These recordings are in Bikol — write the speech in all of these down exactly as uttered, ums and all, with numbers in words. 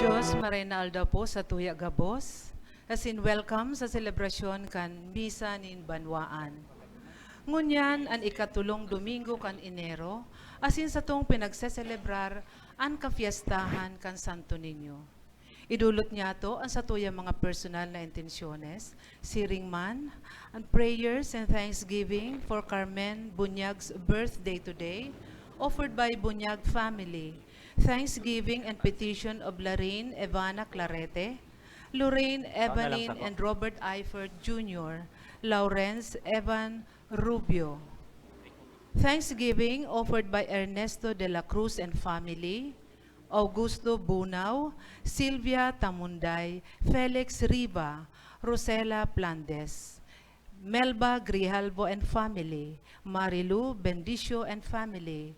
Dios, maray na aldaw po sa tuya gabos, asin welcome sa selebrasyon kan Misa nin Banwaan. Ngunyan an ikatulong Domingo kan Enero, asin satong pinagseselebrar an kafiestahan kan Santo Niño. Idolot niyato an satuyang mga personal na intensyones, siring man, an prayers and thanksgiving for Carmen Bunyag's birthday today, offered by Bunyag family. Thanksgiving and petition of Lorraine Evana Clarete, Lorraine Evanin and Robert Eifert Junior, Lawrence Evan Rubio. Thanksgiving offered by Ernesto de la Cruz and family, Augusto Bunao, Silvia Tamunday, Felix Riva, Rosela Plandes, Melba Grijalvo and family, Marilu Bendicio and family,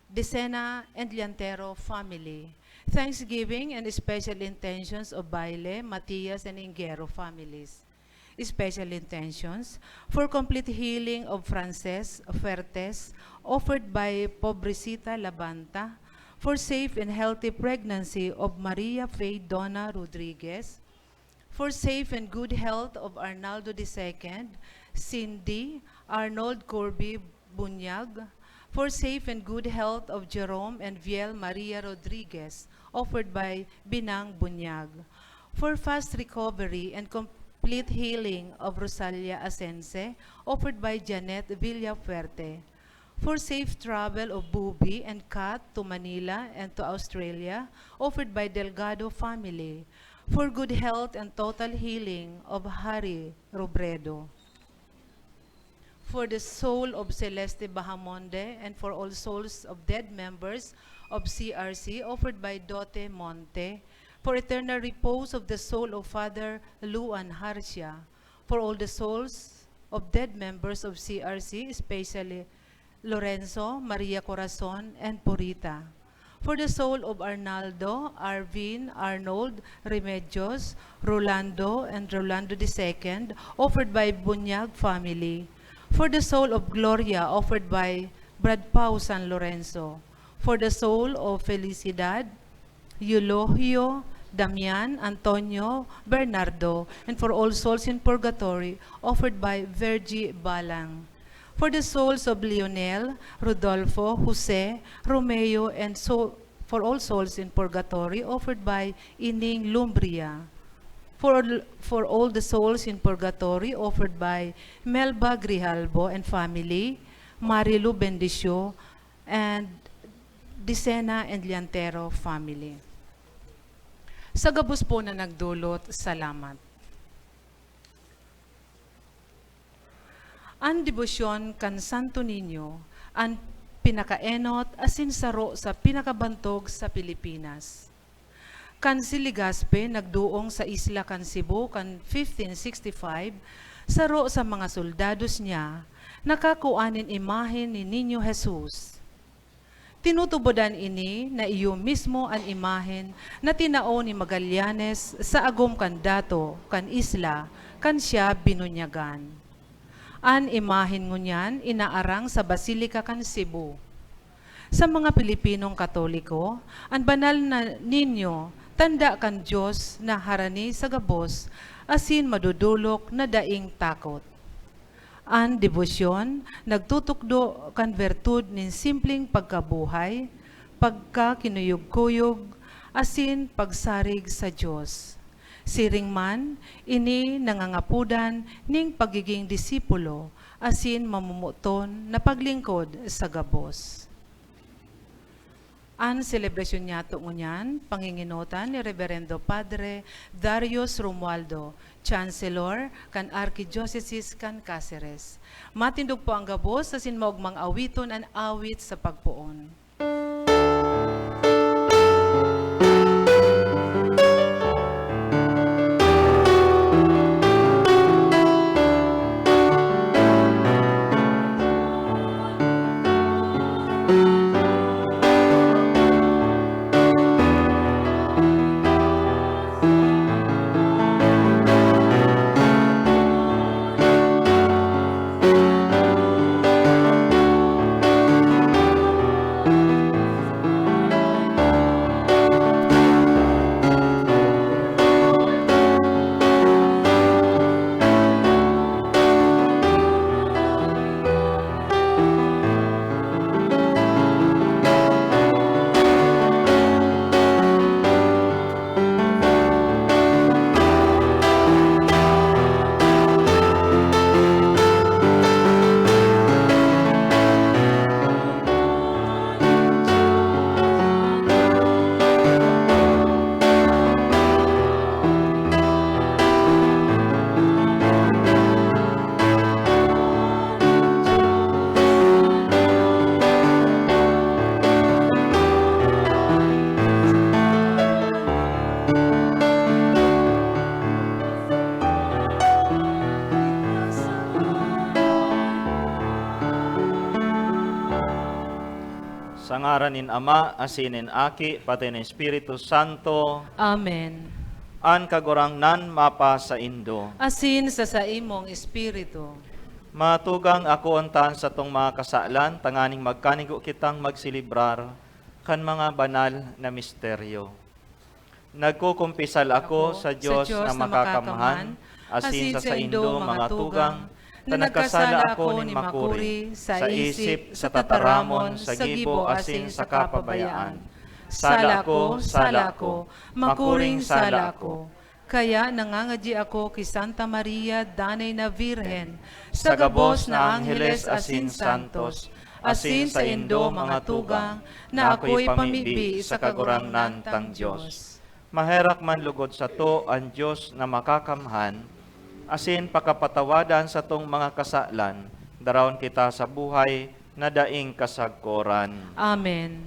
Decena and Liantero family. Thanksgiving and special intentions of Baile, Matias, and Inguero families. Special intentions for complete healing of Frances Fuertes, offered by Pobrecita Labanta, for safe and healthy pregnancy of Maria Faye Donna Rodriguez, for safe and good health of Arnaldo the second, Cindy, Arnold Corby Bunyag, for safe and good health of Jerome and Viel Maria Rodriguez, offered by Binang Bunyag, for fast recovery and complete healing of Rosalia Asense, offered by Janet Villafuerte, for safe travel of Bubi and Kat to Manila and to Australia, offered by Delgado family, for good health and total healing of Harry Robredo, for the soul of Celeste Bahamonde and for all souls of dead members of C R C, offered by Dote Monte, for eternal repose of the soul of Father Luan Harcia, for all the souls of dead members of C R C, especially Lorenzo, Maria Corazon, and Purita. For the soul of Arnaldo, Arvin, Arnold, Remedios, Rolando, and Rolando the second, offered by Bunyag family. For the soul of Gloria, offered by Brad Pau San Lorenzo. For the soul of Felicidad, Eulogio, Damian, Antonio, Bernardo, and for all souls in purgatory, offered by Virgie Balang. For the souls of Lionel, Rodolfo, Jose, Romeo, and so for all souls in purgatory, offered by Ining Lumbria. For, for all the souls in purgatory, offered by Melba Grijalbo and family, Marilu Bendicio, and Dicena and Liantero family. Sa gabos po na nagdulot, salamat. An debosyon kan Santo Niño an pinakaenot asin saro sa pinakabantog sa Pilipinas. Kan si Legazpi nagduong sa isla kan Cebu kan fifteen sixty-five, saro sa mga soldados niya nakakua nin imahen ni Niño Jesus. Tinutubodan ini na iyo mismo an imahen na tinao ni Magallanes sa agom kan dato kan isla kan siya binunyagan. An imahen ngunyan inaarang sa Basilica kan Cebu. Sa mga Pilipinong Katoliko, an banal na Niño, tanda kan Dios na harani sa gabos asin madodolok na daing takot. An debosyon nagtutukdo kan bertud nin simpleng pagkabuhay, pagkakinuyog-kuyog, asin pagsarig sa Dios. Siring man, ini nangangapodan nin pagiging disipulo asin mamomoton na paglingkod sa gabos. An selebrasyon niyato ngunyan, pangingenotan ni Reberendo Padre Darius Romualdo, Chancellor kan Arkidiocese kan Caceres. Matindog po ang gabos asin maogmang awiton an awit sa pagpoon. Ngaran nin Ama, asin nin Aki, pati nin Espiritu Santo. Amen. An Kagurangnan mapasaindo. Asin sa saimong espiritu. Mga tugang, akoon ta an satong mga kasalan, tanganing magkanigo kitang magselebrar kan mga banal na misteryo. Nagkukumpisal ako sa Dios na makakamhan, asin sa saindo, mga tugang, na nagkasala ako nin makuri, sa isip, sa tataramon, sa gibo, asin sa kapabayaan. Sala ako, sala ako, makuring sala ako. Kaya nangangadyi ako ki Santa Maria, danay na Birhen, sa gabos na angheles asin santos, asin saindo, mga tugang, na akoy pamibi sa Kagurangnan tang Dios. Maherak man lugod sato an Dios na makakamhan, asin pakapatawada an satong mga kasalan, daraon kita sa buhay na daing kasagkoran. Amen.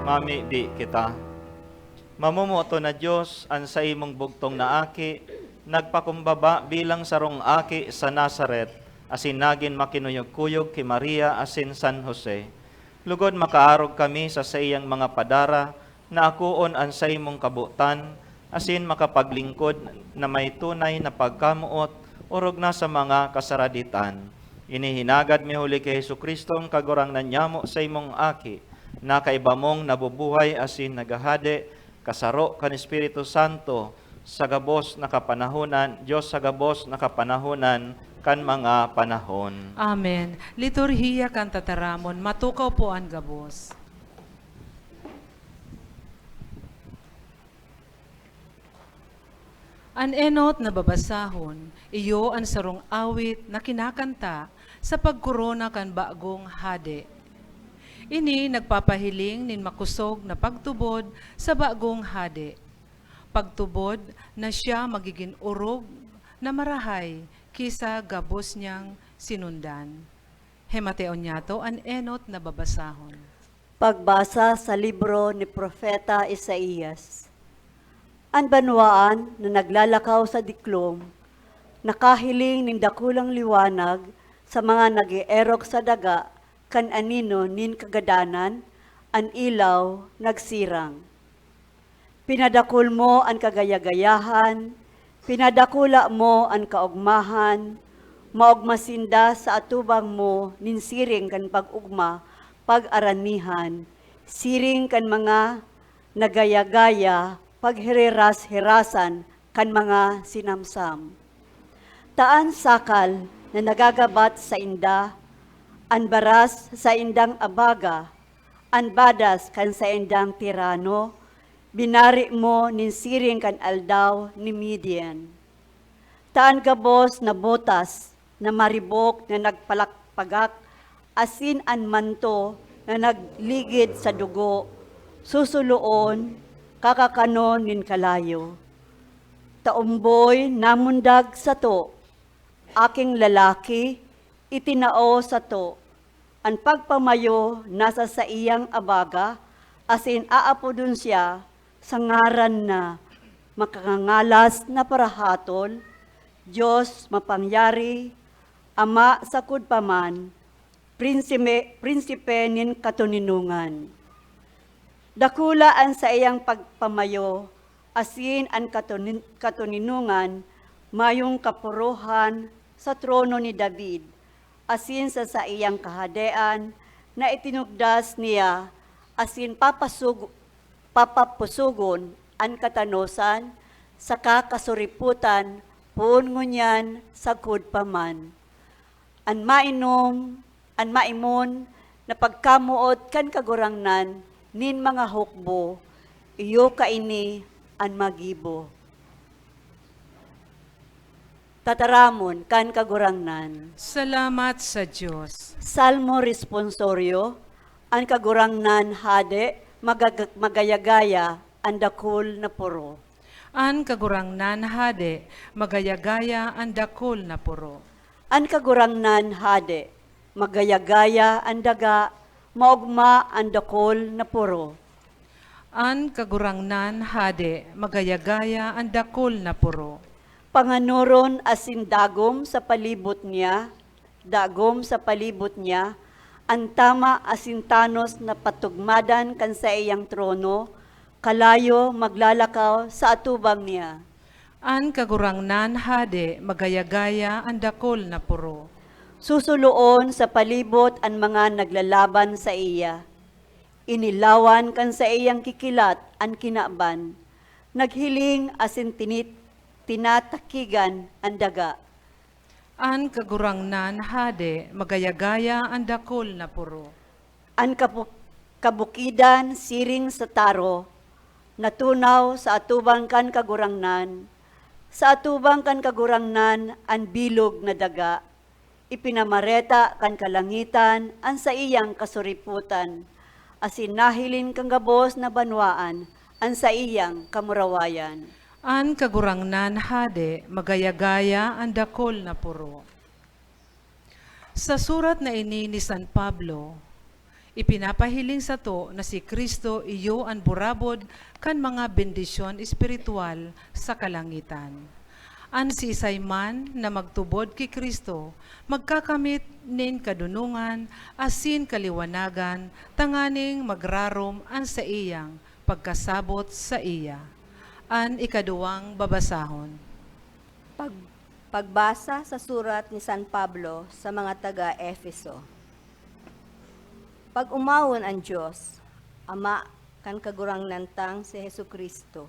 Mamibi kita. Mamomoot na Dios, an saimong bugtong na Aki, nagpakumbaba bilang sarong aki sa Nazaret, asin nagin makinuyog-kuyog ki Maria asin San Jose. Lugod makaarog kami sa saiyang mga padara na akoon an saimong kabotan, asin makapaglingkod na may tunay na pagkamoot orog na sa mga kasaraditan. Ini hinagad mi huli ki Jesu-Cristo, an Kagurangnan nyamo, saimong Aki, na kaiba mong nabubuhay asin naghahade, kasaro kan Espiritu Santo, sa gabos na kapanahonan, Dios sa gabos na kapanahonan, kan mga panahon. Amen. Liturhiya kan Tataramon, matukaw po an gabos. An enot na babasahon, iyo an sarong awit na kinakanta sa pagkorona kan bagong hade. Ini nagpapahiling nin makosog na pagtubod sa bagong hade. Pagtubod na siya magigin orog na marahay ki sa gabos niyang sinundan. Hemateon niyato an enot na babasahon. Pagbasa sa libro ni Propeta Isaias. An banwaan na naglalakaw sa diklom, nakahiling nin dakulang liwanag sa mga nag-eerok sa daga kan anino nin kagadanan, an ilaw nagsirang. Pinadakul mo an kagaya-gayahan, pinadakula mo an kaogmahan, maogma sinda sa atubang mo nin siring kan pag-ogma, pag-aranihan, siring kan mga nagaya-gaya, paghereras-herasan kan mga sinamsam. Ta an sakal na nagagabat sainda, an baras saindang abaga, an badas kan saindang tirano, binari mo nin siring kan aldaw ni Midian. Ta an gabos na botas na maribok na nagpalakpagak, asin an manto na nagligid sa dugo, susuloon, kakakanon nin kalayo. Ta omboy namundag sato, aking lalaki, itinao sato, an pagpamayo nasa saiyang abaga, asin aapodon siya sa ngaran na Makangangalas na Parahatol, Dios Mapangyari, Ama sagkod pa man, Prinsipe, Prinsipe nin Katoninongan. Dakula an saiyang pagpamayo, asin an katonin-, katoninongan mayong kapurohan sa trono ni David, asin sa saiyang kahadean na itinugdas niya, asin papasug-, papapusogon an katanosan saka kasuripotan poon ngunyan sagkod pa man. An mainom, an maimon na pagkamoot kan Kagurangnan nin mga hukbo, iyo kaini an magibo. Tataramon kan Kagurangnan. Salamat sa Dios. Salmo Responsorio. An Kagurangnan Hade, magag-, magayagaya an dakul na poro. An Kagurangnan Hade, magayagaya an dakul na poro. An Kagurangnan Hade, magayagaya an daga, maogma an dakul na poro. An Kagurangnan Hade, magayagaya an dakul na poro. Panganoron asin dagom sa palibot niya, dagom sa palibot niya, an tama asin tanos na patugmadan kan saiyang trono, kalayo maglalakaw sa atubang niya. An Kagurangnan Hade, magayagaya an dakul na poro. Susuloon sa palibot an mga naglalaban saiya. Inilawan kan saiyang kikilat an kinaban, naghiling asin tinit-, tinatakigan an daga. An Kagurangnan Hade, magayagaya an dakul na poro. An kabu-, kabukidan siring sa taro, natunaw sa atubang kan Kagurangnan. Sa atubang kan Kagurangnan an bilog na daga. Ipinamareta kan kalangitan an saiyang kasuripotan, asin nahiling kan gabos na banwaan an saiyang kamurawayan. An Kagurangnan Hade, magayagaya an dakul na poro. Sa surat na ini ni San Pablo, ipinapahiling sato na si Cristo iyo an burabod kan mga bendisyon espirituwal sa kalangitan. An siisay man na magtubod ki Cristo magkakamit nin kadonongan asin kaliwanagan tanganing magrarom an saiyang pagkasabot saiya. An ikaduwang babasahon. Pag-, pagbasa sa surat ni San Pablo sa mga taga Efeso. Pag-omawon an Dios, Ama kan Kagurangnan tang si Jesu-Cristo.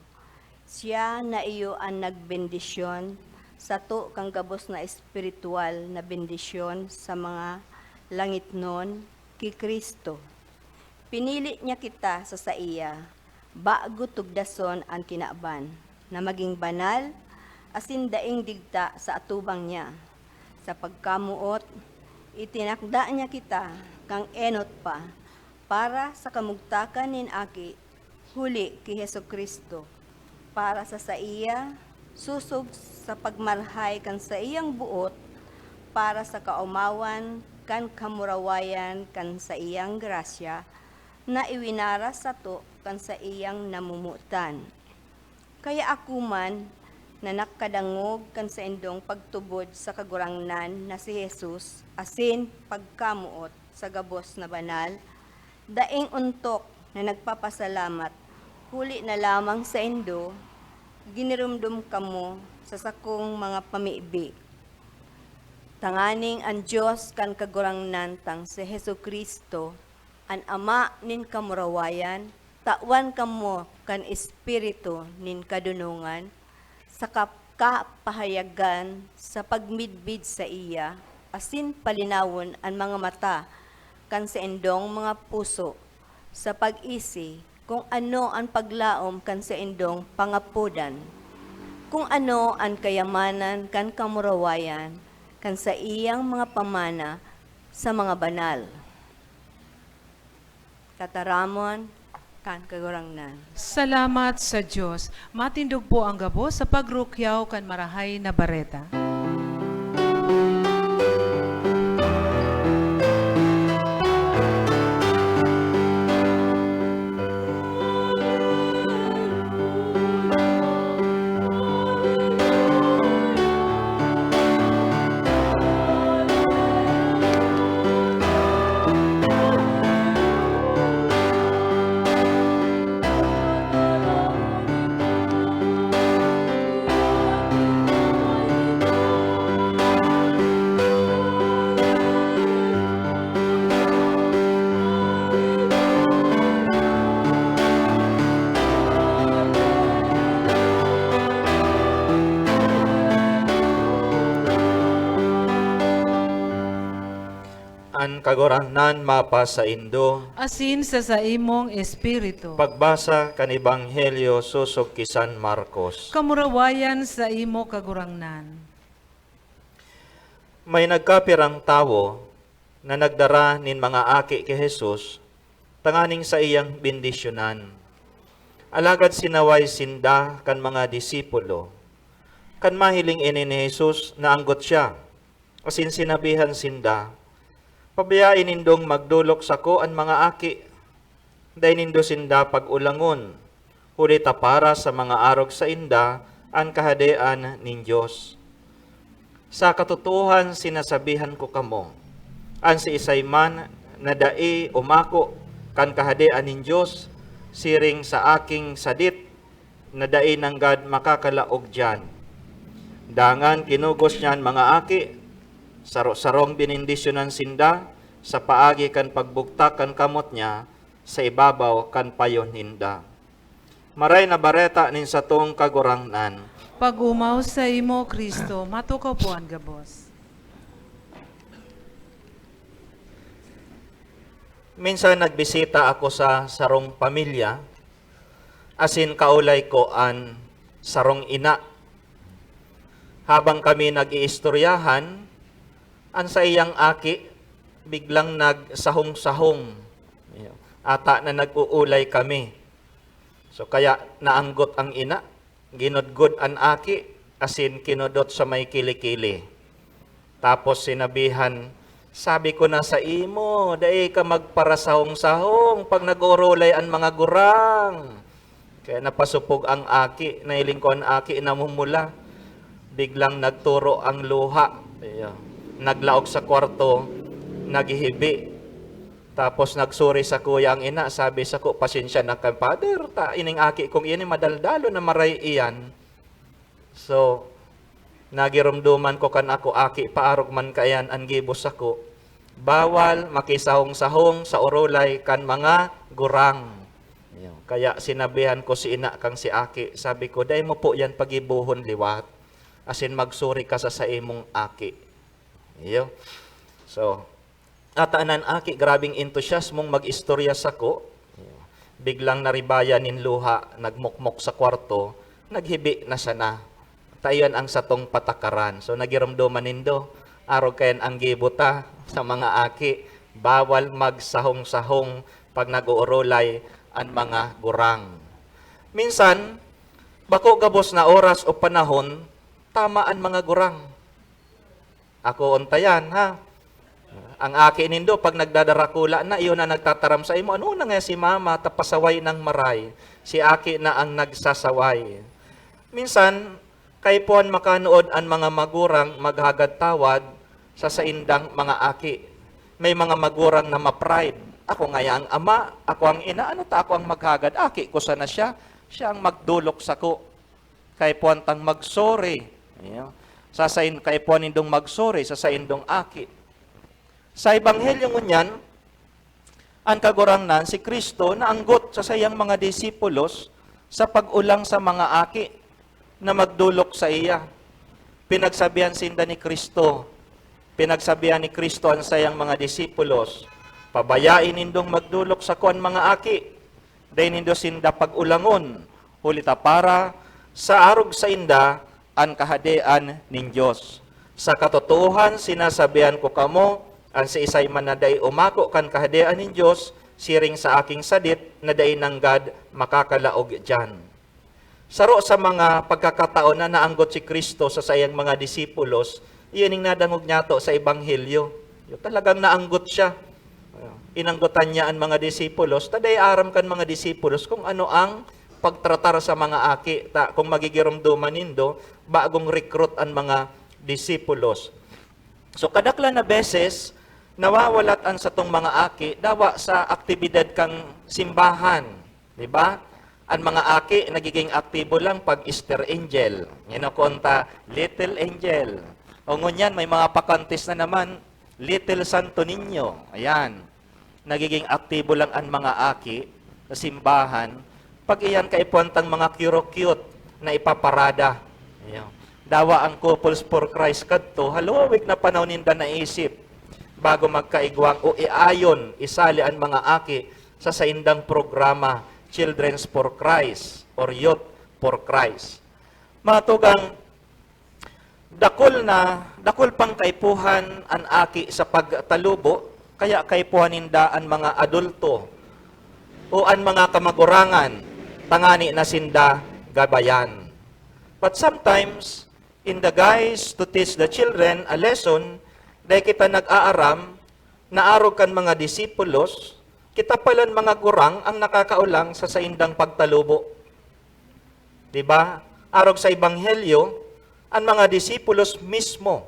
Siya na iyo an nagbendisyon sato kan gabos na espiritual na bendisyon sa mga langitnon ki Cristo. Pinili niya kita sa saiya, bago tugdason an kinaban, na magin banal asin daing digta sa atubang niya. Sa pagkamoot, itinakda niya kita kan enot pa para sa kamugtakan nin Aki, huli ki Jesu-Cristo, para sa saiya, sosog sa pagmarahay kan saiyang boot, para sa kaomawan kan kamurawayan kan saiyang grasya na iwinaras sato kan saiyang namomotan. Kaya ako man, na nakadangog kan saindong pagtubod sa Kagurangnan na si Jesus asin pagkamoot sa gabos na banal, daing ontok na nagpapasalamat, huli na lamang saindo, giniromdom kamo sa sakong mga pamibi, tanganing an Dios kan Kagurangnan tang si Jesu-Cristo, an Ama nin kamurawayan, tawan kamo kan espiritu nin kadonongan, sa kap-, kapahayagan sa pagmidbid saiya, asin palinawon an mga mata kan saindong mga puso, sa pag-isi kun ano an paglaom kan saindong pangapodan, kun ano an kayamanan kan kamurawayan kan saiyang mga pamana sa mga banal. Tataramon kan Kagurangnan. Salamat sa Dios. Matindog po ang gabos sa pagrukyaw kan Marahay na Bareta. An Kagurangnan mapasaindo. Asin sa saimong espiritu. Pagbasa kan Ebanghelyo sosog ki San Marcos. Kamurawayan saimo, Kagurangnan. May nagkapirang tawo na nagdara nin mga aki ki Jesus tanganing saiyang bendisyonan. Alagad sinaway sinda kan mga disipulo. Kan mahiling ini ni Jesus, naanggot siya, asin sinabihan sinda, "Pabayai nindong magdolok sako an mga aki. Dai nindo sinda pag-ulangon, huli ta para sa mga arog sainda an Kahadean nin Dios. Sa katotoohan sinasabihan ko kamo, an siisay man na dai umako kan Kahadean nin Dios siring sa aking sadit na dai nanggad makakalaog diyan." Dangan kinugos niya an mga aki, saro-sarong benendisyonan sinda sa paagi kan pagbugtak kan kamot niya sa ibabaw kan payo ninda. Maray na Bareta nin satong Kagurangnan. Pag-omaw saimo, Cristo. Matukaw po an gabos. Minsan nagbisita ako sa sarong pamilya, asin kaolay ko an sarong ina. Habang kami nag-iistoryahan, an saiyang aki biglang nagsahong-sahong. Ata na nag-uulay kami. So, kaya naanggot ang ina, ginudgod an aki, asin kinudot sa may kili-kili. Tapos sinabihan, "Sabi ko na saimo, dai ka magparasahong-sahong pag nag-orolay an mga gurang." Kaya napasupog ang aki, nahiling ko an aki namumula. Biglang nagturo ang luha. Iyo. Naglaog sa kwarto, naghihibi. Tapos nag-sorry sakuya ang ina, sabi sako, "Pasensya na ka, Father, ta ining aki kong ini madaldalo na maray iyan." So, nagiromdoman ko kan ako aki, paarog man kaiyan an gibo sako. Bawal makisahong-sahong sa orolay kan mga gurang. Ayun. Kaya sinabihan ko si ina kang si aki, sabi ko, "Dai mo po yan pagibohon liwat." asin magsuri ka sa saimong aki. Iyo. So, ata an aki, grabing entusiasmong mag-istorya sako. Iyo. Biglang naribayan nin luha, nagmokmok sa kwarto, naghibi na sana. Ta iyan ang satong patakaran. So, nagiromdoman nindo, arog kayan ang gibo ta sa mga aki, bawal magsahong-sahong pag nag-oorolay an mga gurang. Minsan, bako gabos na oras o panahon, tama an mga gurang. Ako ontayan, ha? Ang aki nindo, pag nagdadarakula na, iyon na nagtataram sa imo, "Ano na nga si mama, tapasaway ng maray? Si aki na ang nagsasaway." Minsan, kaipuhan makanood an mga magurang maghagad tawad sa saindang mga aki. May mga magurang na ma-pride. "Ako ngaya ang ama, ako ang ina, ano ta ako ang maghagad? Aki ko sana siya, siya ang magdolok sako." Kaipuhan tang magsori. Iyo. Sa sain-, kaipuhan nindong magsori sa saindong aki. Sa Ebanghelyo ngunyan, an Kagurangnan, si Cristo, naanggot sa saiyang mga disipulos sa pag-olang sa mga aki na magdolok saiya. Pinagsabihan sinda ni Cristo, pinagsabihan ni Cristo an saiyang mga disipulos, "Pabayai nindong magdolok sako an mga aki. Dai nindo sinda pag-olangon, huli ta para sa arog sainda an Kahadean nin Dios. Sa katotoohan, sinasabihan ko kamo, an siisay man na dai umako kan Kahadean nin Dios, siring sa aking sadit na dai nanggad makakalaog diyan." Saro sa mga pagkakataon na naanggot si Cristo sa saiyang mga disipulos, iyon ning nadangog niyato sa Ebanghelyo. Yung talagang naanggot siya. Inanggotan niya an mga disipulos, ta dai aram kan mga disipulos kung ano ang pagtratar sa mga aki. Ta, kung magigiromdoman nindo, bagong recruit an mga disipulos. So, kadaklan na beses, nawawalat an satong mga aki dawa sa aktibidad kan simbahan. Di ba? An mga aki nagiging aktibo lang pag Easter Angel. Nginoon ta, Little Angel. O ngunyan, may mga pa-contest na naman, Little Santo Niño. Ayan. Nagiging aktibo lang an mga aki sa simbahan pag iyan kaipuhan tang mga cute-cute na ipaparada. Ayan. Dawa ang Couples for Christ kadto, halawig na panahon ninda naisip bago magkaigwang o iayon, isali an mga aki sa saindang programa, Children's for Christ or Youth for Christ. Mga tugang, dakul na, dakul pang kaipuhan an aki sa pagtalubo, kaya kaipuhan ninda an mga adulto o an mga kamagurangan, tangani na sinda gabayan. But sometimes, in the guise to teach the children a lesson, dai kita nag-aaram na arog kan mga disipulos, kita palan mga gurang ang nakakaolang sa saindang pagtalubo. Di ba? Arog sa Ebanghelyo, an mga disipulos mismo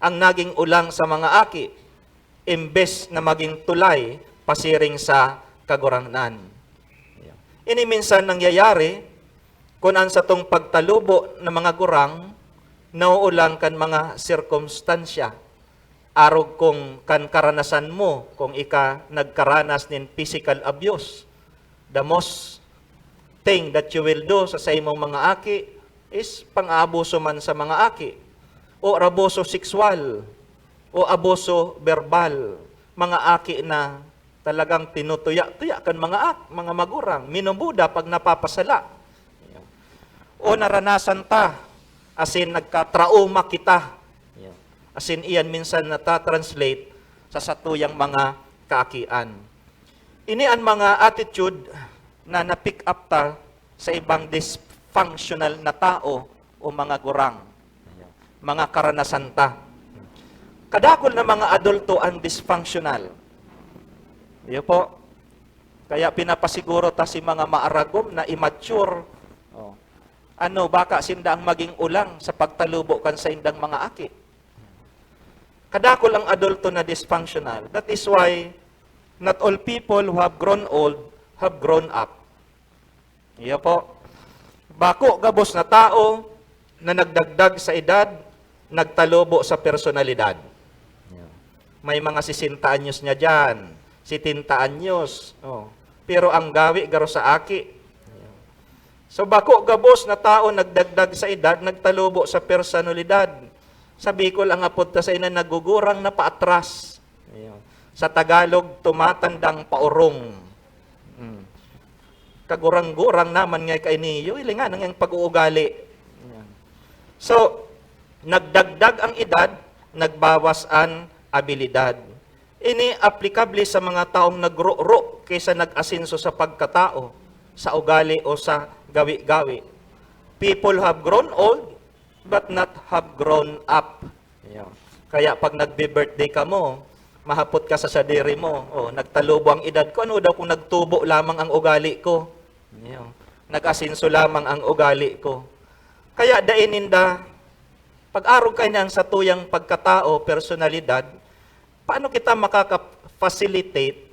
ang naging olang sa mga aki, imbes na maging tulay pasiring sa Kagurangnan. Ini minsan nangyayari kun an satong pagtalubo na mga gurang nauolang kan mga sirkumstansya. Arog kung kan karanasan mo, kung ika nagkaranas nin physical abuse, the most thing that you will do sa saimong mga aki is pang-aabuso man sa mga aki, o abuso sexual, o abuso verbal. Mga aki na talagang tinutuya-tuya kan mga ak-, mga magurang, minumoda pag napapasala. O naranasan ta, asin nagka-trauma kita. Asin iyan minsan nata-translate sa satuyang mga kaakian. Ini an mga attitude na na-pick up ta sa ibang dysfunctional na tao o mga gurang. Mga karanasan ta. Kadakul na mga adulto ang dysfunctional. Iyo po. Kaya pinapasiguro ta si mga maaragom na immature. Oh. Ano, baka sinda ang maging ulang sa pagtalubo kan saindang mga aki. Kadakul ang adulto na dysfunctional. That is why not all people who have grown old have grown up. Iyo po. Bako gabos na tao na nagdagdag sa edad, nagtalubo sa personalidad. May mga sesenta anyos niya diyan, setenta anyos. Oh. Pero ang gawi garo sa aki. So, bako gabos na tao nagdagdag sa edad, nagtalubo sa personalidad. Sa Bicol, ang apod ta sa ina, nagugurang na paatras. Ayun. Sa Tagalog, tumatandang paurong. Hmm. Kagurang-gurang naman nga kainiyo, hilingan ang iyang pag-uugali. Ayan. So, nagdagdag ang edad, nagbawas an abilidad. Ini aplikable sa mga taong nagro-ro kaysa nag-asenso sa pagkatao, sa ugali o sa gawi-gawi. People have grown old, but not have grown up. Ayan. Kaya pag nagbe-birthday ka mo, mahapot ka sa sadiri mo, "Oh, nagtalubo ang edad ko. Ano daw kung nagtubo lamang ang ugali ko? Ayan. Nag-asenso lamang ang ugali ko." Kaya dai ninda, pag-arog kaini an satuyang pagkatao, personalidad, paano kita makaka-facilitate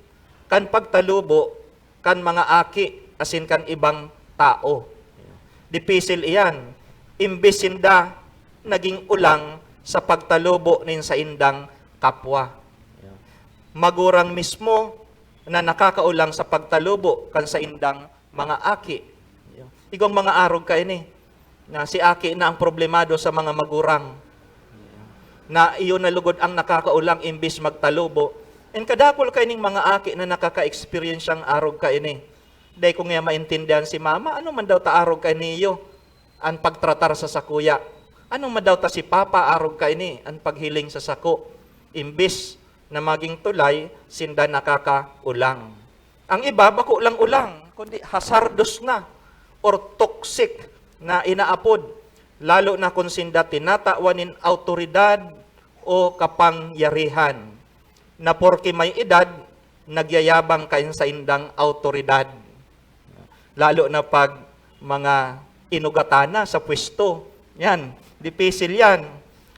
kan pagtalubo kan mga aki asin kan ibang tao? Dipisil iyan. Imbes sinda naging ulang sa pagtalubo nin saindang kapwa. Magurang mismo na nakakaulang sa pagtalubo kan saindang mga aki. Igwang mga arog kaini, na si aki na ang problemado sa mga magurang. Na iyo na lugod ang nakakaulang imbis magtalubo. And kadakul kaining mga aki na nakaka-experience siyang arog kaini. Dai ko nga maintindihan si mama, ano man daw ta arog kaini iyo? An pagtratar sa sakuya. Ano man daw ta si papa arog kaini? An paghiling sa sako. Imbis na maging tulay, sinda nakakaulang. Ang iba, bako lang ulang, kundi hazardous na or toxic na inaapod, lalo na kun sinda tinatawan nin awtoridad o kapangyarihan, na porke may edad, nagyayabang kain saindang awtoridad. Lalo na pag mga inugatan na sa pwesto. Yan, dipisil yan.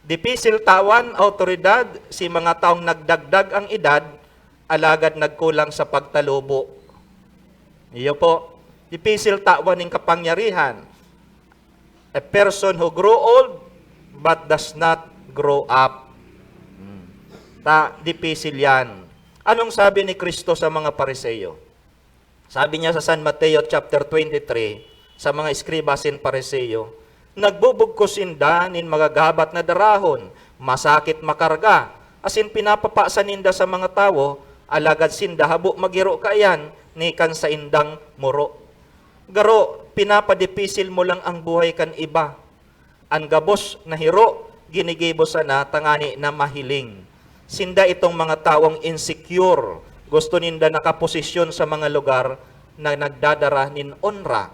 Dipisil tawan awtoridad si mga taong nagdagdag ang edad, alagad nagkulang sa pagtalubo. Iyo po, dipisil tawan nin kapangyarihan. A person who grow old but does not grow up. Hmm. Ta, dipisil yan. Anong sabi ni Kristo sa mga Pariseo? Sabi niya sa San Mateo chapter twenty-three, sa mga eskriba asin Pariseo, "Nagbubugkos sinda nin magagabat na darahon, masakit makarga, asin pinapapasa ninda sa mga tawo, alagad sinda habo maghiro kaiyan ni kan saindang muro." Garo, pinapadipisil mo lang ang buhay kan iba. An gabos na hiro, ginigibo sana tangani na mahiling. Sinda itong mga tawong insecure, gusto ninda nakaposisyon sa mga lugar na nagdadara nin onra.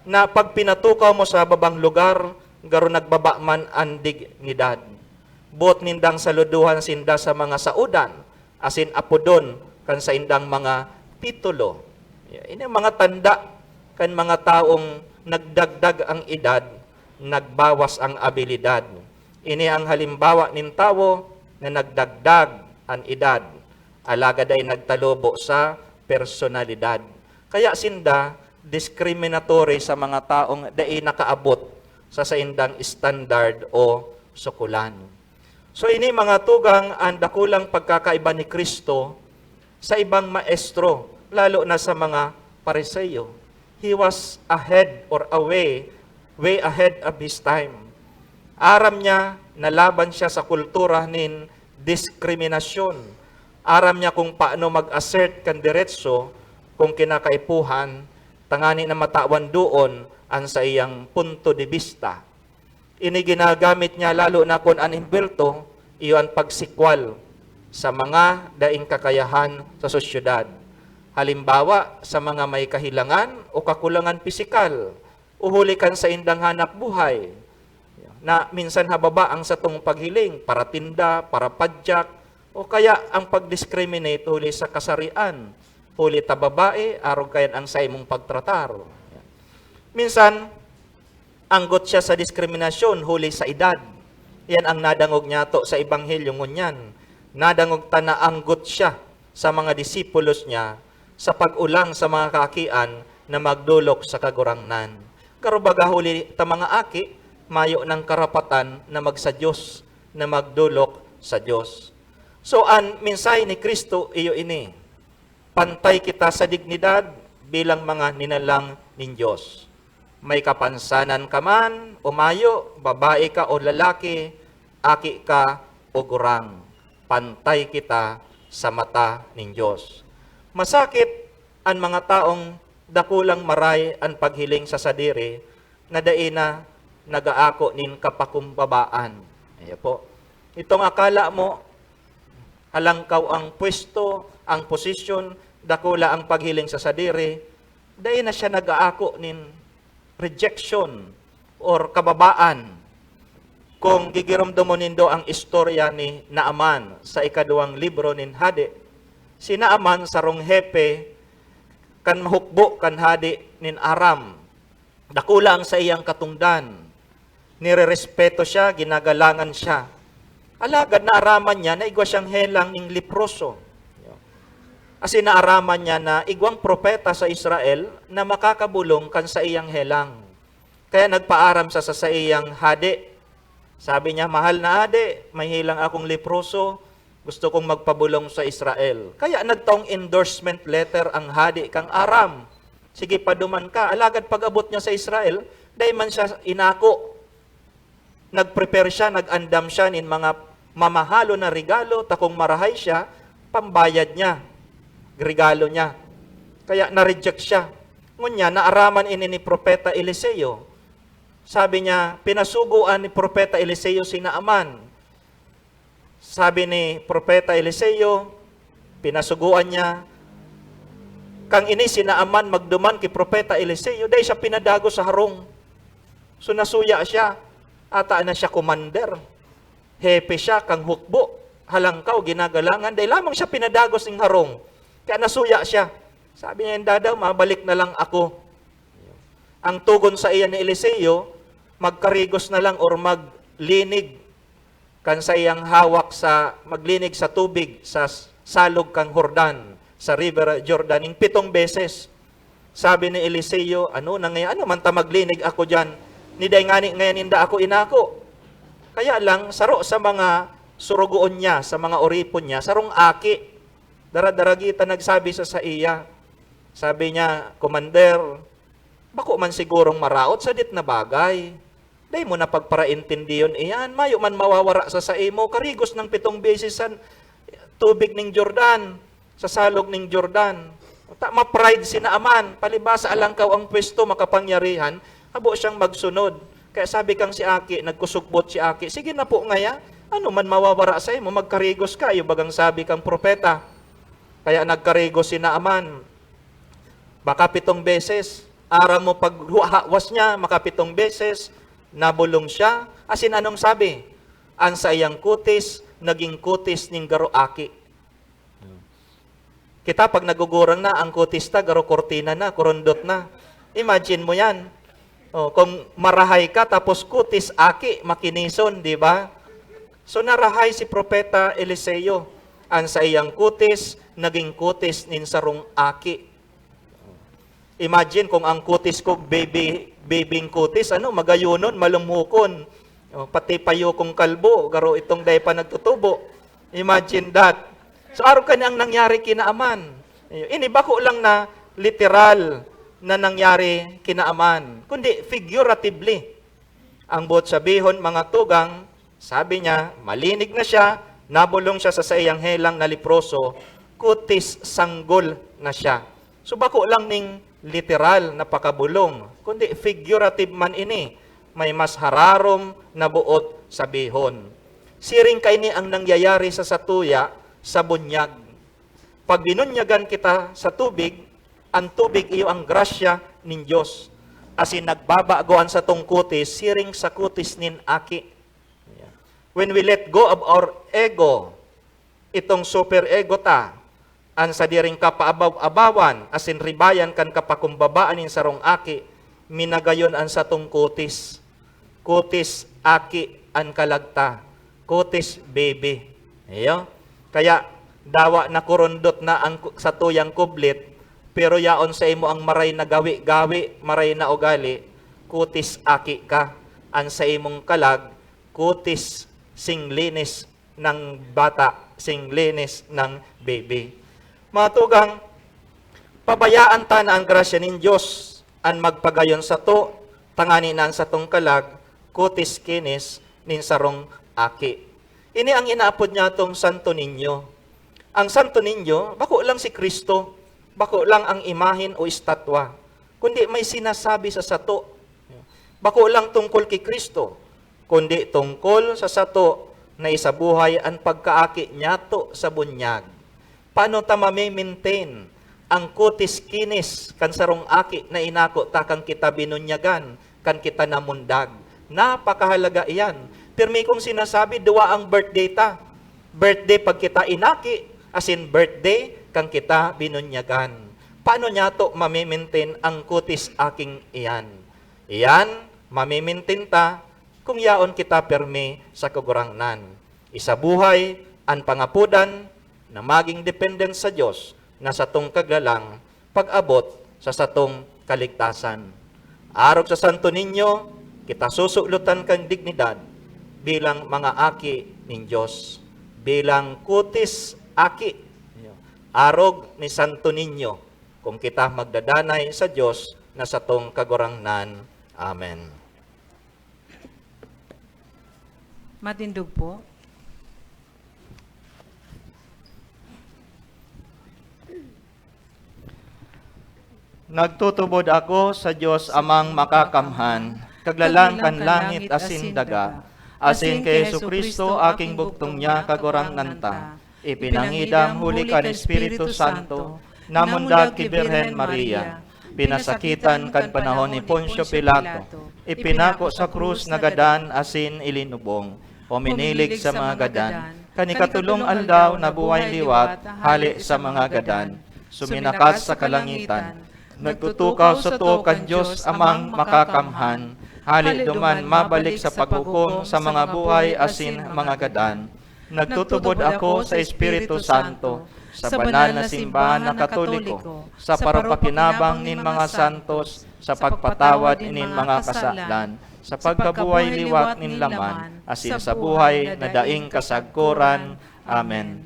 Na pag pinatukaw mo sa babang lugar, garo nagbaba man an dignidad. Boot nindang saludohan sinda sa mga saodan, asin apodon kan saindang mga titulo. Ini ang mga tanda kan mga taong nagdagdag ang edad, nagbawas ang abilidad. Ini ang halimbawa nin tawo na nagdagdag an edad, alagad dai nagtalubo sa personalidad. Kaya sinda discriminatory sa mga taong dai nakaabot sa saindang standard o sukulan. So, ini, mga tugang, an dakulang pagkakaiba ni Cristo sa ibang maestro, lalo na sa mga Pariseo. He was ahead or away, way ahead of his time. Aram niya na laban siya sa kultura nin diskriminasyon. Aram niya kung paano mag-assert kan deretso kung kinakaipuhan, tangani na matawan doon an saiyang punto de bista. Ini ginagamit niya lalo na kun an imbilto iyo an pagsikwal sa mga daing kakayahan sa sosyedad. Halimbawa, sa mga may kahilangan o kakulangan pisikal, o huli kan saindang hanap buhay, na minsan hababa ang satong paghiling, paratinda, parapadyak, o kaya ang pag-discriminate huli sa kasarian, huli ta babae, arog kayan ang saimong pagtratar. Minsan, anggot siya sa diskriminasyon huli sa edad. Yan ang nadangog niyato sa Ebanghelyo ngunyan. Nadangog ta na anggot siya sa mga disipulos niya sa pag-olang sa mga kaakian na magdolok sa Kagurangnan. Garo baga huli ta mga aki, mayo nang karapatan na magsa-Dios, na magdolok sa Dios. So, an mensahe ni Cristo iyo ini, pantay kita sa dignidad bilang mga ninalang nin Dios. May kapansanan ka man o mayo, babae ka o lalaki, aki ka o gurang, pantay kita sa mata nin Dios. Masakit an mga taong dakulang maray an paghiling sa sadiri na dai na nagaako nin kapakumbabaan. Ayan po. Itong akala mo, halangkaw ang pwesto, ang posisyon, dakula ang paghiling sa sadiri, dai na siya nag-aako nin rejection or kababaan. Kung gigiromdomon nindo ang istorya ni Naaman sa ikaduwang libro nin Hade, si Naaman sarong hepe kan hukbo kan hade nin Aram. Dakula ang saiyang katongdan. Nirerespeto siya, ginagalangan siya. Alagad naaraman niya na igwa siyang helang ning leproso. Asin naaraman niya na igwang propeta sa Israel na makakabolong kan saiyang helang. Kaya nagpaaram siya sa saiyang hade. Sabi niya, "Mahal na hade, may helang akong leproso, gusto kong magpabolong sa Israel." Kaya nagtaong endorsement letter ang hade kan Aram. "Sige, paduman ka." Alagad pag-abot niya sa Israel, dai man siya inako. Nag-prepare siya, nag-andam siya nin mga mamahalon na regalo, ta kung marahay siya, pambayad niya, regalo niya. Kaya na-reject siya. Ngunyan, naaraman ini ni Propeta Eliseo. Sabi niya, pinasugoan ni Propeta Eliseo si Naaman. Sabi ni Propeta Eliseo, pinasugoan niya, kan ini si Naaman magduman ki Propeta Eliseo, dai siya pinadagos sa harong. So, nasuya siya. Ata na siya commander. Hepe siya kan hukbo. Halangkaw, ginagalangan. Dai lamang siya pinadagos ning harong. Kaya nasuya siya. Sabi niya, "Inda daw, mabalik na lang ako." Ang tugon saiya ni Eliseo, "Magkarigos na lang or maglinig kan saiyang hawak sa, maglinig sa tubig sa s-, salog kan Jordan, sa River Jordan, ning pitong beses." Sabi ni Eliseo, "Ano na ngayon? Ano man ta maglinig ako diyan? Ni dai ngani ngayon ninda ako inako." Kaya lang, saro sa mga surugoon niya, sa mga oripon niya, sarong aki. Dara-dara kita nagsabi sa saiya. Sabi niya, "Commander, bako man sigurong maraot sa dit na bagay. Dai mo na pagparaintindihon iyan, mayo man mawawara sa saimo, karigos nang pitong beses sa tubig ning Jordan, sa salog ning Jordan." Ta, ma-pride si Naaman, palibasa alangkaw ang pwesto, makapangyarihan, habo siyang magsunod. Kaya sabi kang si aki, nagkusugbot si aki, "Sige na po ngaya, ano man mawawara saimo, magkarigos ka," iyo bagang sabi kang propeta. Kaya nagkarigos si Naaman. Makapitong beses, aram mo paghawas niya, makapitong beses, nabolong siya. Asin anong sabi? "An saiyang kutis, naging kutis nin garo aki." Kita, pag nagugurang na, ang kutis ta, garo kurtina na, kurundot na. Imagine mo yan. Oh, kung marahay ka, tapos kutis, aki, makinison, di ba? So, narahay si Propeta Eliseo. An saiyang kutis, naging kutis nin sarong aki. Imagine kung ang kutis ko, baby, babyng kutis, ano, magayonon, malumukon. Oh, pati payo kong kalbo, garo itong dai pa nagtutubo. Imagine that. So, arog kani ang nangyari ki Naaman. Ini bako lang na literal na nangyari ki Naaman, kundi figuratively. Ang boot sabihon, mga tugang, sabi niya, malinig na siya, nabolong siya sa saiyang helang na leproso, kutis sanggol na siya. So, bako lang ning literal na pakabolong, kundi figurative man ini, may mas hararom na boot sabihon. Siring kaini ang nangyayari sa satuya sa bunyag. Pag binunyagan kita sa tubig, ang tubig iyo ang grasya nin Dios. Asin nagbabago an satong kutis siring sa kutis nin aki. When we let go of our ego, itong super ego ta, an sadiring kapaabaw-abawan asin ribayan kan kapakumbabaan nin sarong aki, minagayon an satong kutis. Kutis aki an kalag ta. Kutis baby. Iyo. Kaya, dawa nakurundot na ang ku-, satuyang kublit, pero yaon sa imo ang maray na gawi-gawi, maray na ugali, kutis aki ka. An sa imong kalag, kutis sing linis ng bata, sing linis ng baby. Mga tugang, pabayaan ta na ang grasya nin Dios an magpagayon sato Tangani na an satong kalag, kutis kinis nin sarong aki. Ini ang inaapod niyatong Santo Niño. Ang Santo Niño, bako lang si Cristo, bako lang ang imahen o estatwa, kundi may sinasabi sa sato. Bako lang tungkol ki Cristo, kundi tungkol sa sato na isabuhay an pagkaaki niyato sa bunyag. Paano ta mame-maintain ang kutis kinis kan sarong aki na inako ta kan kita binunyagan, kan kita namundag? Napakahalaga iyan. Pirmi kong sinasabi, duwa ang birthday ta. Birthday pag kita inaki, asin birthday kan kita binunyagan. Paano niyato mame-maintain ang kutis aking iyan? Iyan, mame-maintain ta kung yaon kita pirmi sa Kagurangnan. Isabuhay an pangapodan na magin dependen sa Dios na satong Kaglalang pag-abot sa satong kaligtasan. Arog sa Santo Niño, kita susulotan kan dignidad bilang mga aki nin Dios, bilang kutis aki, arog ni Santo Niño, kung kita magdadanay sa Dios na satong Kagurangnan. Amen. Matindog po. Nagtutubod ako sa Dios Amang Makakamhan, Kaglalang kan langit asin daga, asin ki Jesu-Cristo, aking bugtong niya, Kagurangnan ta. Ipinangidam huli kan Espiritu Santo, namundag ki Birhen Maria, pinasakitan kan panahon ni Poncio Pilato, ipinako sa krus, nagadan asin ilinubong, huminilig sa mga gadan, kan ikatolong aldaw nabuhay liwat hale sa mga gadan, suminakat sa kalangitan, nagtutukaw sato kan Dios Amang Makakamhan, hale duman mabalik sa paghukom sa mga buhay asin mga gadan. Nagtutubod ako sa Espiritu Santo, sa banal na simbahan na Katoliko, sa parupakinabang nin mga santos, sa pagpatawad nin mga kasalan, sa pagkabuhay liwat nin laman, asin sa buhay na daing kasagkoran. Amen.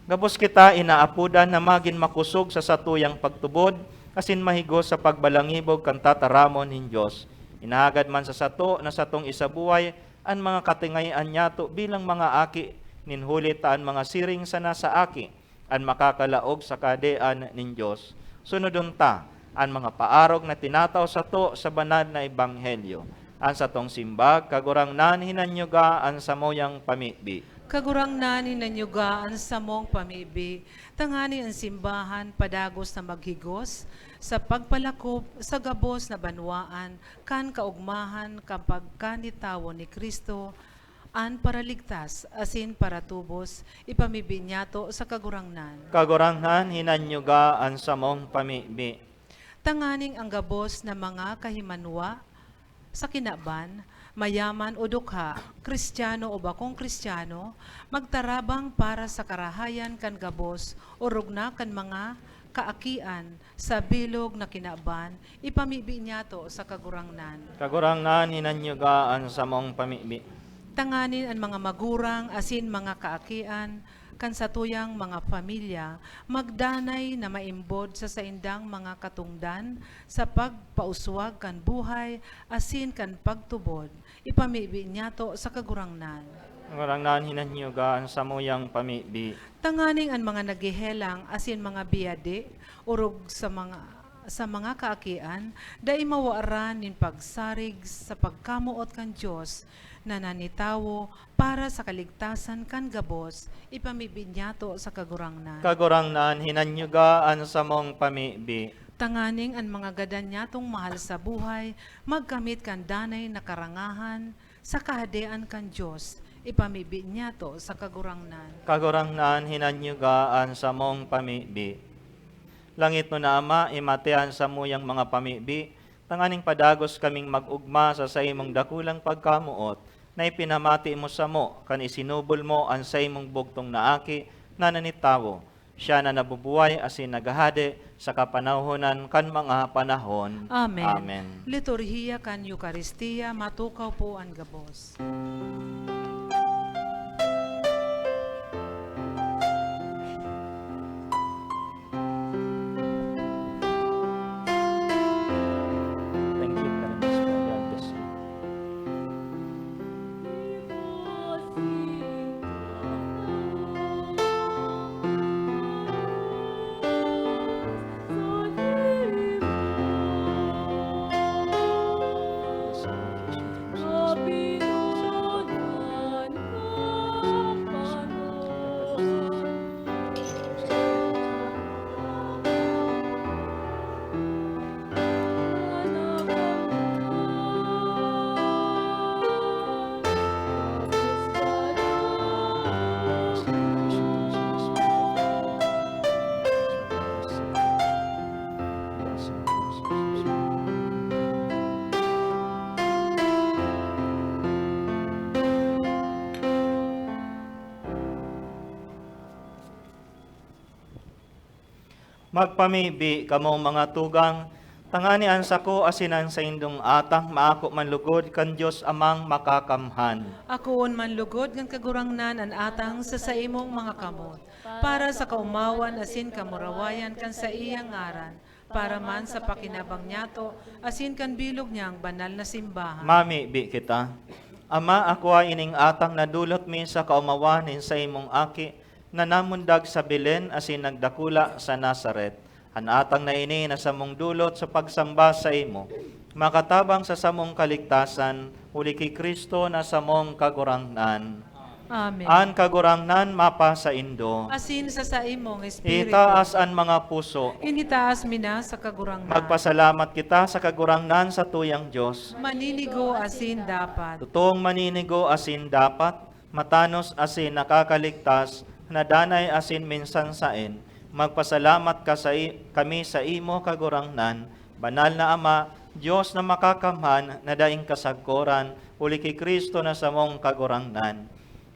Gabos kita inaapodan na magin makosog sa satuyang pagtubod, asin mahigos sa pagbalangibog kan tataramon nin Dios. Inahagad man sa sato na satong isabuhay an mga katingayan niyato bilang mga aki nin huli ta an mga siring sana sa aki an makakalaog sa Kahadean nin Dios. Sunodon ta an mga paarog na tinatao sato sa banal na ebanghelyo. An satong simbag, Kagurangnan, hinanyuga an samuyang pamibi. Kagurangnan, hinanyuga an samong pamibi, tangani an simbahan padagos na maghigos sa pagpalakop sa gabos na banwaan kan kaogmahan kan pagkanitawo ni Cristo, an Paraligtas asin Paratubos, ipamibi niyato sa Kagurangnan. Kagurangnan, hinanyuga an samong pamibi. Tanganing ang gabos na mga kahimanwa sa kinaban, mayaman o dukha, Kristiyano o bakong Kristiyano, magtarabang para sa karahayan kan gabos, orog na kan mga kaakian, sa bilog na kinaban, ipamibi niyato sa Kagurangnan. Kagurangnan, hinanyuga an samong pamibi. Tanganing an mga magurang asin mga kaakian kan satuyang mga pamilya magdanay na maimbod sa saindang mga katongdan sa pagpauswag kan buhay asin kan pagtubod, ipamibi niyato sa Kagurangnan. Kagurangnan, hinanyuga an samuyang pamibi. Tanganing an mga naghehelang asin mga biyadi, orog sa mga, sa mga kaakian, dai mawaran nin pagsarig sa pagkamoot kan Dios na nanitawo para sa kaligtasan kan gabos, ipamibi niyato sa Kagurangnan. Kagurangnan, hinanyuga an samong pamibi. Tanganing an mga gadan niyatong mahal sa buhay magkamit kan danay na karangahan sa Kahadean kan Dios, ipamibi niyato sa Kagurangnan. Kagurangnan, hinanyuga an samong pamibi. Langitnon na Ama, himati an samuyang mga pamibi, tanganing padagos kaming mag-ogma sa saimong dakulang pagkamoot na ipinamati mo samo kan isinubol mo an saimong bugtong na Aki na nanitawo. Siya na nabubuhay asin naghahade sa kapanahonan kan mga panahon. Amen. Amen. Liturhiya kan Eukaristia, matukaw po an gabos. Thank you very much, Father. Magpamibi kamo, mga tugang, tangani an sako asin an saindong atang maako man lugod kan Dios Amang Makakamhan. Akoon man lugod kan Kagurangnan an atang sa saimong mga kamot, para sa kaomawan asin kamurawayan kan saiyang ngaran, para man sa pakinabang niyato asin kan bilog niyang banal na simbahan. Mamibi kita. Ama, akua ining atang na dulot mi sa kaomawan nin saimong Aki, na namundag sa Belen asin nagdakula sa Nazaret. An atang na ini na samong dulot sa pagsamba saimo, makatabang sa samong kaligtasan, huli ki Cristo na samong Kagurangnan. Amen. An Kagurangnan mapasaindo. Asin sa saimong espiritu. Itaas an mga puso. Initaas mi na sa Kagurangnan. Magpasalamat kita sa Kagurangnan, sa tuyang Dios. Maninigo asin dapat. Totoong maninigo asin dapat, matanos asin nakakaligtas, na danay asin minsan saen, magpasalamat ka sa i-, kami sa imo, Kagurangnan, Banal na Ama, Dios na Makakamhan, na daing kasagkoran, huli ki Cristo na samong Kagurangnan.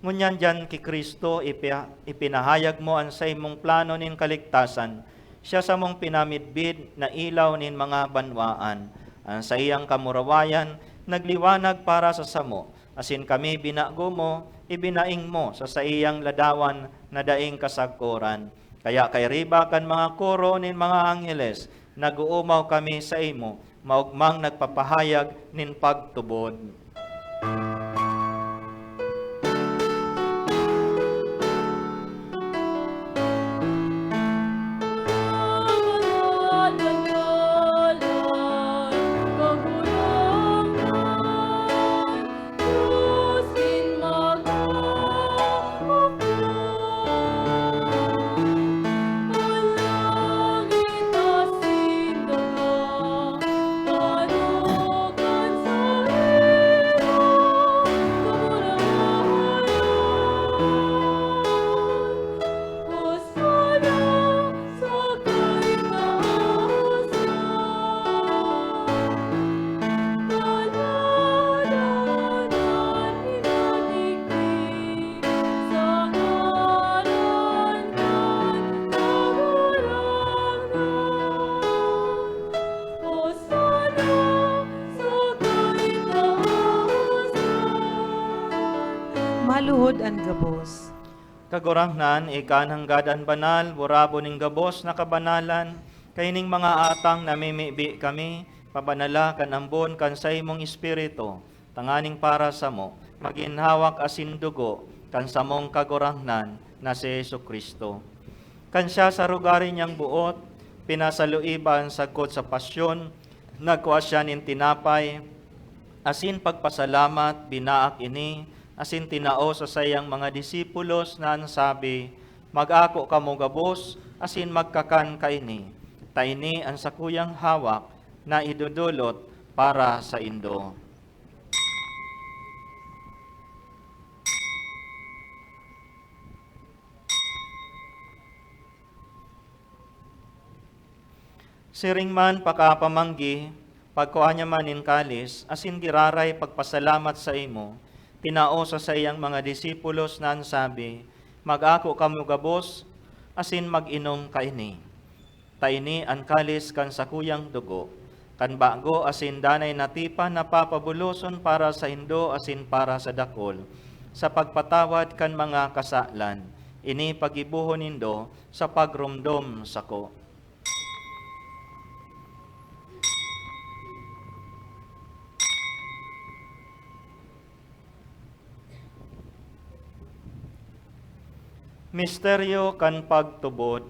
Ngunyan diyan ki Cristo, ipi-, ipinahayag mo an saimong plano nin kaligtasan. Siya samong pinamidbid na ilaw nin mga banwaan. An saiyang kamurawayan nagliwanag para sa samo, asin kami binago mo, ibinaing mo sa saiyang ladawan na daing kasagkoran. Kaya kairiba kan mga koro nin mga angheles, nag-oomaw kami saimo, maogmang nagpapahayag nin pagtubod. Maluhod an gabos. Kagurangnan, ika an hanggad an banal, burabon nin gabos na kabanalan. Kaining mga atang namimibi kami, pabanala kan ambon kan saimong Espiritu, tanganing para samo, magin hawak asin dugo kan samong Kagurangnan na si Jesu-Cristo. Kan siya sa rugari niyang boot, pinasaluiban sagkod sa pasyon, nagkua siya nin tinapay, asin pagpasalamat, binaak ini, asin tinao sa saiyang mga disipulos na an sabi, "Mag-ako kamo gabos, asin magkakan kaini, ta ini an sakuyang hawak na idodolot para saindo." Siring man pakapamanggi, pagkua niya man nin kalis, asin giraray pagpasalamat saimo, tinao sa saiyang mga disipulos na an sabi, "Mag-ako kamo gabos, asin mag-inom kaini. Ta ini an kalis kan sakuyang dugo, kan bago asin danay na tipan na papabuloson para saindo asin para sa dakul, sa pagpatawad kan mga kasalan. Ini paggibohon nindo sa pagromdom sako." Misteryo kan pagtubod.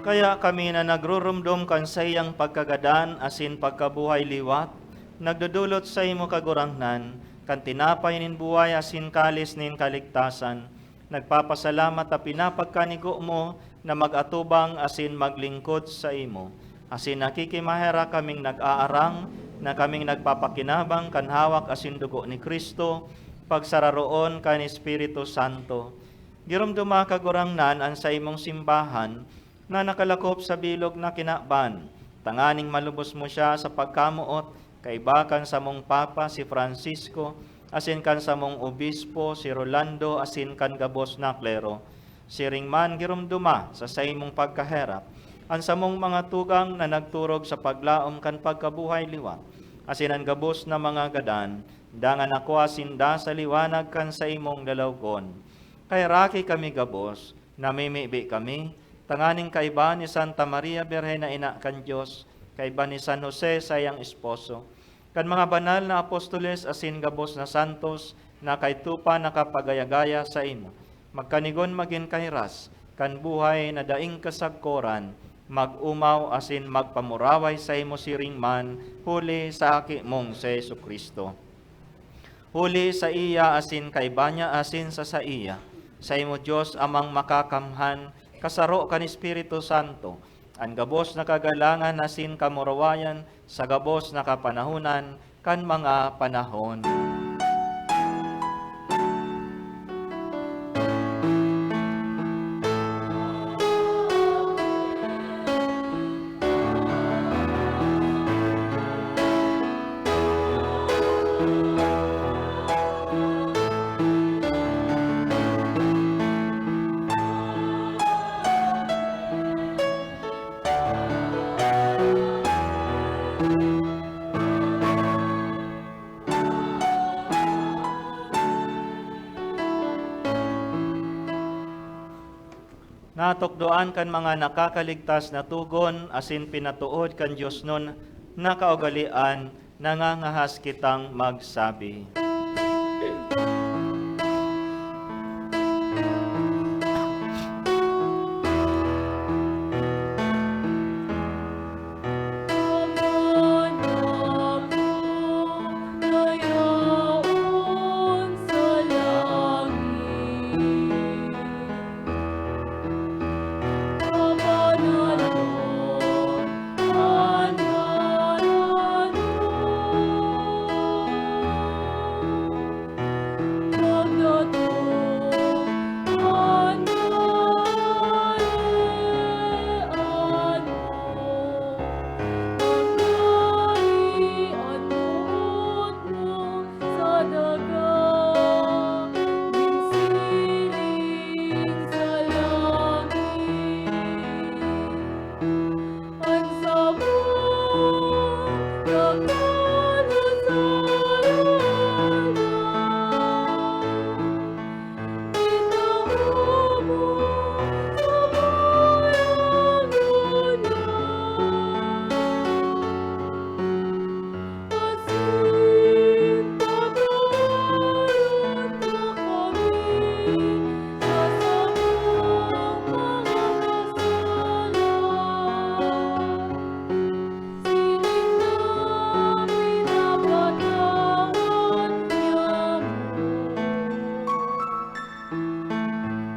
Kaya kami na nagruromdom kan saiyang pagkagadan asin pagkabuhay liwat, nagdodolot saimo, Kagurangnan, kan tinapay nin buhay asin kalis nin kaligtasan, nagpapasalamat ta pinapagkanigo mo na mag-atubang asin maglingkod saimo. Asin nakikimaherak kaming nag-aarang na kaming nagpapakinabang kan hawak asin dugo ni Cristo, pagsararoon kan Espiritu Santo. Giromdoma, Kagurangnan, an saimong simbahan na nakalakop sa bilog na kinaban, tanganing malubos mo siya sa pagkamoot, kaiba kan samong Papa si Francisco, asin kan samong Obispo si Rolando, asin kan gabos na klero. Siring man, giromdoma sa saimong pagkaherak an samong mga tugang na nagturog sa paglaom kan pagkabuhay liwat, asin an gabos na mga gadan, dangan nakua sinda sa liwanag kan saimong lalawgon. Kaheraki kami gabos, namimibi kami, tanganing kaiba ni Santa Maria Birhen na Ina kan Dios, kaiba ni San Jose, saiyang esposo, kan mga banal na apostoles asin gabos na santos na kaidto pa nakapagaya-gaya saimo, magkanigon magin kahiras kan buhay na daing kasagkoran, mag-omaw asin magpamuraway saimo siring man huli sa Aki mong si Jesu-Cristo. Huli saiya asin kaiba niya asin sa saiya, saimo Dios Amang Makakamhan, kasaro kan Espiritu Santo, an gabos na kagalangan asin kamurawayan sa gabos na kapanahonan kan mga panahon. Natukdoan kan mga nakakaligtas na togon asin pinatood kan diosnon na kaugalean, nangangahas kitang magsabi.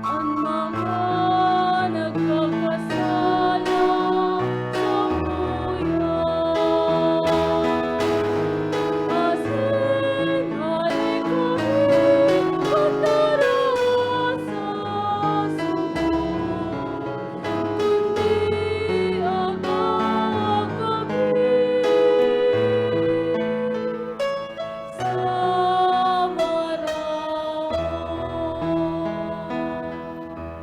An mga nagkakasala samuya, asin hale kami pagdara sa sugo, kundi agawa kami sa maraot.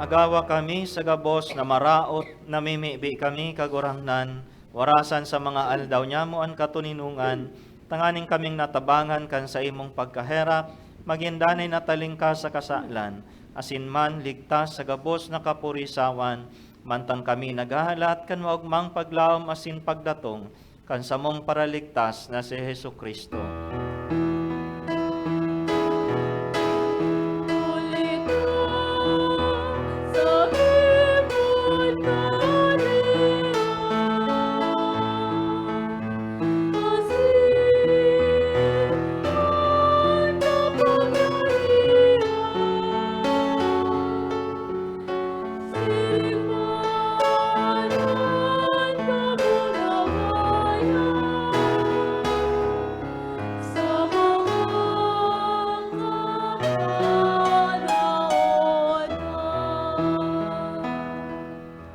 Agawa kami sa gabos na maraot, namimibi kami, Kagurangnan, warasan sa mga aldaw niamo an katoninongan, tanganing kaming natabangan kan saimong pagkaherak, magin danay na talingkas sa kasalan, asin man ligtas sa gabos na kapurisawan, mantang kami naghahalat kan maogmang paglaom asin pagdatong kan samong Paraligtas na si Jesu-Cristo.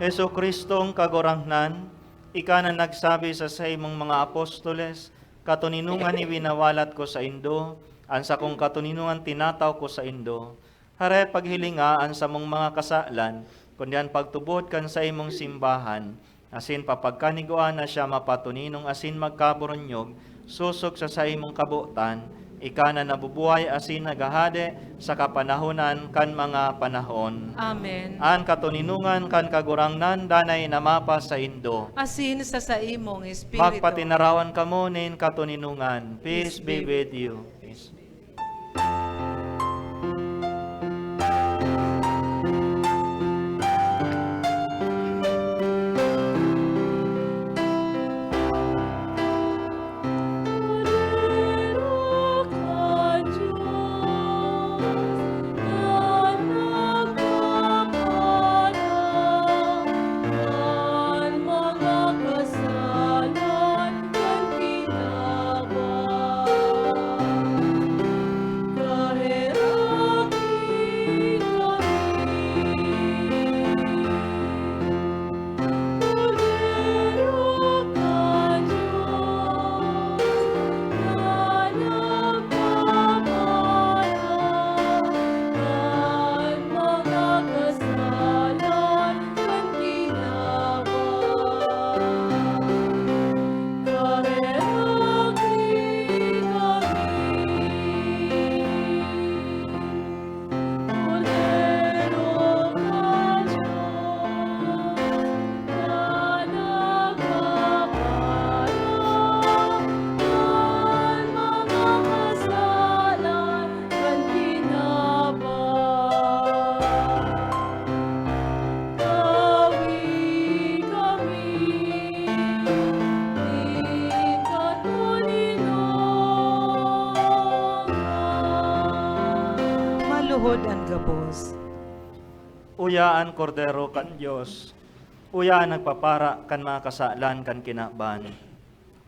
Jesu-Cristong Kagurangnan, ika na nagsabi sa saimong mga apostoles, "Katoninongan iwinawalat ko saindo, an sakong katoninongan tinatao ko saindo." Hare, paghilinga an samong mga kasalan, kundi an pagtubod kan saimong simbahan, asin papagkanigwaan na siya mapatoninong asin magkaburunyog, sosog sa saimong kabotan, ika na nabubuhay asin naghahade sa kapanahonan kan mga panahon. Amen. An katoninongan kan Kagurangnan danay na mapasaindo. Asin sa saimong espiritu. Magpatinarawan kamo nin katoninongan. Peace be with you. Peace. Maluhod an gabos. Uya an Kordero kan Dios. Uya an nagpapara kan mga kasalan kan kinaban.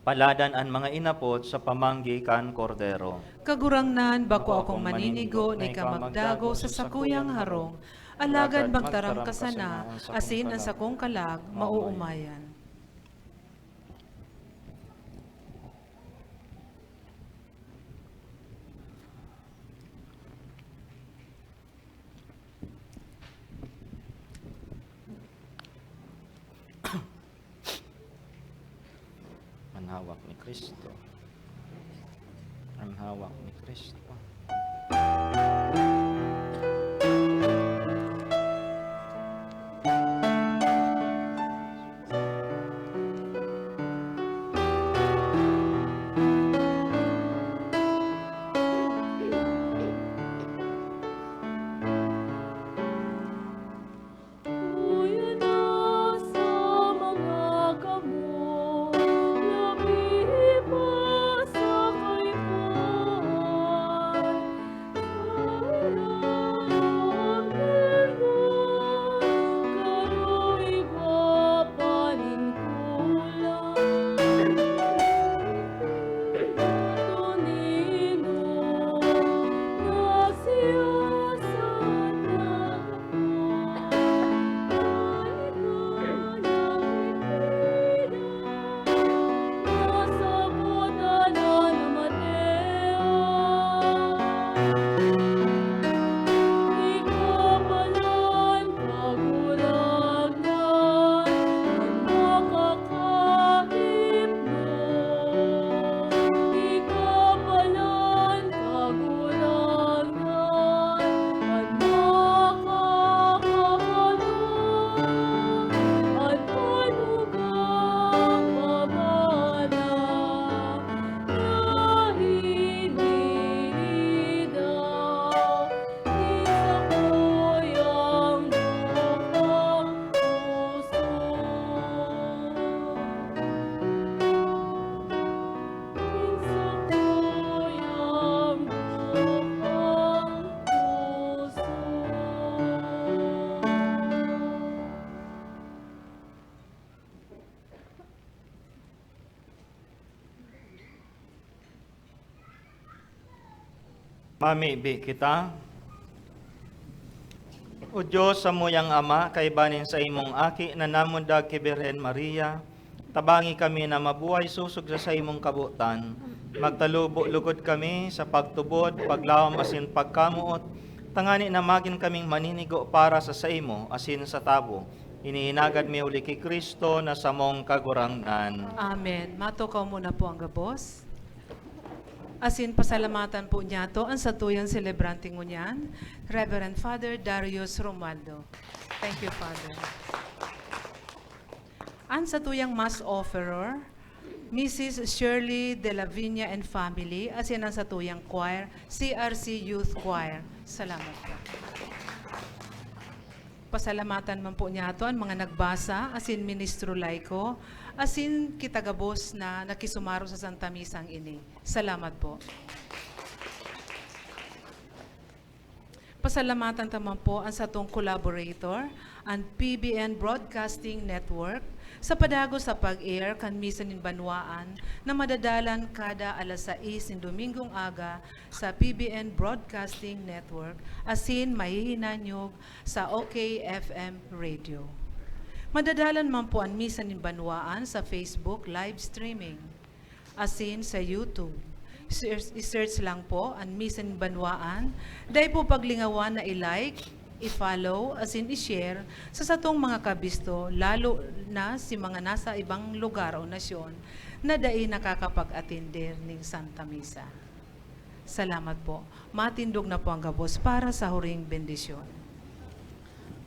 Paladan an mga inapod sa pamanggi kan Kordero. Kagurangnan, bako akong maninigo na ika magdagos sa sakuyang harong, alagad magtaram ka sana, asin an sakong kalag maoomayan. An hawak ni Cristo. An hawak ni Cristo. Mamibi kita. O Diyos, samuyang Ama, kaiba nin saimong Aki na namundag ki Birhen Maria, tabangi kami na mabuhay sosog sa saimong kabotan. Magtalubo lugod kami sa pagtubod, paglaom asin pagkamoot, tangani na magin kaming maninigo para sa saimo asin sa tawo. Ini hinagad mi huli ki Cristo na samong Kagurangnan. Amen. Matukaw muna po ang gabos. Asin pasalamatan po niyato an satuyang selebrante ngunyan, Reverend Father Darius Romualdo. Thank you, Father. An satuyang Mass Offerer, Missus Shirley de la Viña and family, asin an satuyang choir, C R C Youth Choir. Salamat po. Pasalamatan man po niyato an mga nagbasa, asin ministro laiko, asin kita gabos na nakisumaro sa Santa Misang ini. Salamat po. Pasalamatan ta man po an satong collaborator, an P B N Broadcasting Network, sa padagos sa pag-air kan Misa nin Banwaan na madadalan kada alas sais nin Domingong aga sa P B N Broadcasting Network, asin mahihinanyog sa O K F M Radio. Madadalan man po an Misa nin Banwaan sa Facebook live streaming, asin sa YouTube. Search, i-search lang po an Misa nin Banwaan. Dai po paglingawan na i-like, i-follow, asin i-share sa satong mga kabisto, lalo na si mga nasa ibang lugar o nasyon na dai nakakapag-atender nin Santa Misa. Salamat po. Matindog na po ang gabos para sa huring bendisyon.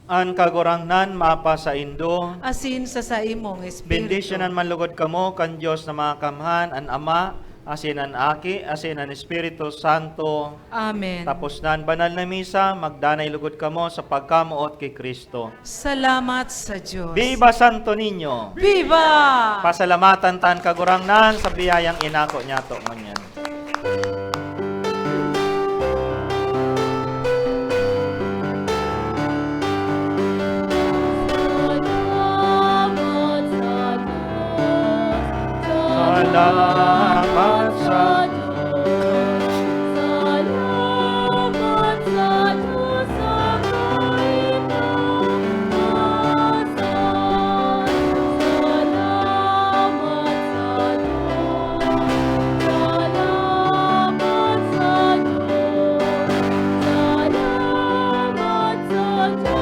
An Kagurangnan mapasaindo. Asin sa saimong espiritu. Bendisyonan man lugod kamo kan Dios na Makakamhan, an Ama, asin an Aki, asin an Espiritu Santo. Amen. Tapos na an banal na misa, magdanay lugod kamo sa pagkamoot ki Cristo. Salamat sa Dios. Viva Santo Niño! Viva! Pasalamatan ta an Kagurangnan sa biyayang inako niyato ngunyan. Salamat sa Diyos. Salamat sa Diyos sa kaligtasan. Salamat sa Diyos. Salamat sa Diyos. Salamat sa Diyos.